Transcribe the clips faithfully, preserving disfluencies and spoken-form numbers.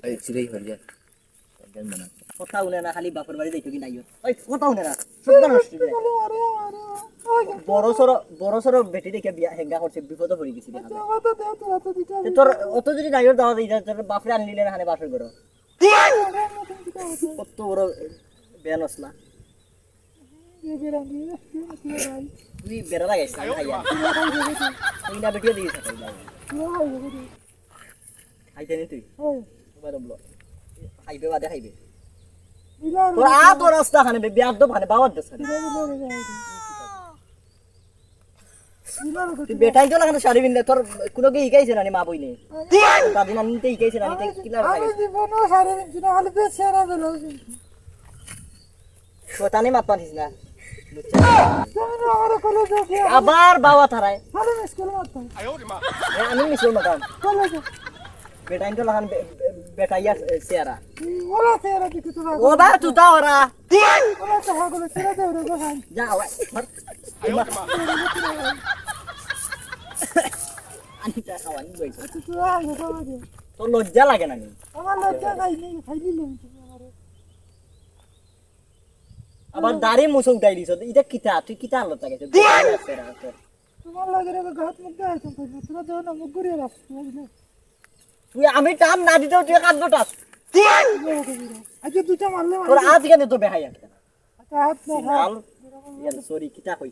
এই, সিধেই হয়ে যায়। একদম মনে হয়। কথা হুনে না, খালি বাপর বাড়ি যাইতো কি নাই ওর। এই, কথা হুনে না। সব মানুষ শুনে। বড় সড়ো, বড় সড়ো বেটি দেখে বিয়া হেঙ্গা করছে, বিপদে পড়ি গেছি দেখা যায়। এ তোর অত যদি নাই ওর দাওয়া দিই, তোর বাপরে আনলিলে না, হানে বাপের ঘরো। কত বড় বেন আসলা। তুই বেড়া লাগাইছ না, খাইয়া। তুই না বেটিয়ে দিস, খাইয়া। খাইতে নি তুই? তোমার বলো। খাইবে বাদে খাইবে। তোর আ তোর রাস্তা খানে বে, বিয়ার দোকানে বাবার দেশ খানে। তুই বেটাই তো লাগানো শাড়ি পিনলে, তোর কোনো কি হিকাইছে না নি মা বইনে? দাদি নানিতে হিকাইছে না নি, তাই কি লাগে? আমি জীবনে শাড়ি পিনছি না, খালি বেশ সেরা বেলা। শয়তানি মাত মাতিস না। তুমি না আমারে কলেজে গিয়া আবার বাবা থারায়। আরে মিস কল মারতাম। এ, আমি মিস কল মারতাম। কলেজে। বেটাইন তো লাখান বে-, বে-, বেটাইয়া, এ, চেহারা। ওরা চেহারা দেখে তো না। ও বা তুতা ওরা। ওরা তো হাগলে ছেড়ে দে ওরে গো ভাই। যা, ওরা, ধর। আনিতা খাওয়ানি বইছে। আচ্ছা, তুই আয়, খাওয়া দে। তোর লজ্জা লাগে না নি? আমার লজ্জা নাই, নেই, খাইলি নেই তুমি আমারে। আবার দাড়ি মুছে উঠাই দিছ, ইটা কিতা? তুই কিতা আলো তাকে? তোমার লগে রে গাত মুখ দেয় তো কই না, তোরা দেও না মুখ ঘুরিয়ে রাখ, বুঝলে? তুই আমি টান না দিতেও তুই কাঁদবো টাস। আজকে দুইটা মারলে তোর মারলে। আজ কেন তো বেহাই একটা? আচ্ছা, হাত না, সিনাল। হাত। ইয়ার সরি, কিতা কই?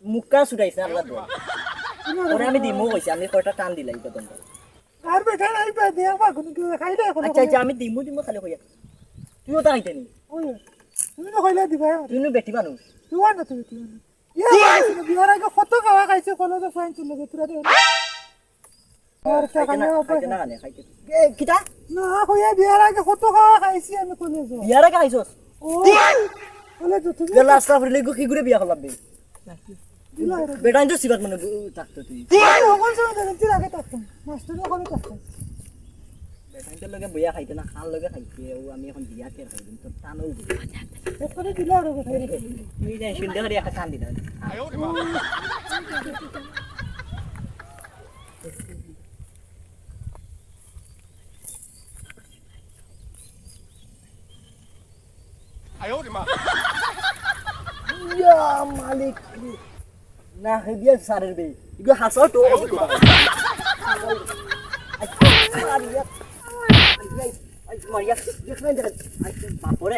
মুখটা ছুটাইছ না, আল্লাহ দোয়া। ওরে আমি দিমু কইছি, আমি কয়টা টান দিলাই কদম। আর বেটা নাই পা, দে, আমার কোনো কেউ খাই না, কোনো আচ্ছা, আচ্ছা, আমি দিমু, দিমু খালি কইয়া। তুইও তো খাইতে নি। ওই, তুমি তো কইলে দিবা। তুই নু বেটি মানুষ। তুই না, তুই, তুই না। ইয়া, বিয়ার আগে কত খাওয়া খাইছে, কলেজে ফাইন চলে গেছে, তোরা দে। আর চা খাইতে খাইলে না, অভ্যাস খাইতে না, আছে। খানে খাইতে। এ, কিতা? না, কইয়া বিয়ার আগে কত খাওয়া খাইছি আমি কলেজে। বিয়ার আগে খাইছস? ও, কলেজে তুমি যে লাস্ট আফরিলে গো কি করে বিয়া করলাম বে? দিলা এরা। বেটাইন তো সিবাত মানে গু-, থাকতো তুই। এই, ওখান সময় দেখেন, তুই আগে থাকতাম। মাস্টার ওখানে থাকতাম। বেটাইন তো লগে বইয়া খাইতে না, খান লগে খাইতে, ও আমি এখন বিয়া কে খাইতাম, তোর টানো উঠবে। ওখানে দিলা আর ওখানে। তুই যাই সুন্দর করে একটা টান দিলাম। ইয়া মালিক। না, হে বিয়া সারের বে। ইগো হাসাও তো। আই, মারিয়া। আই, মারিয়া। দেখ না, দেখ। আই, বাপরে।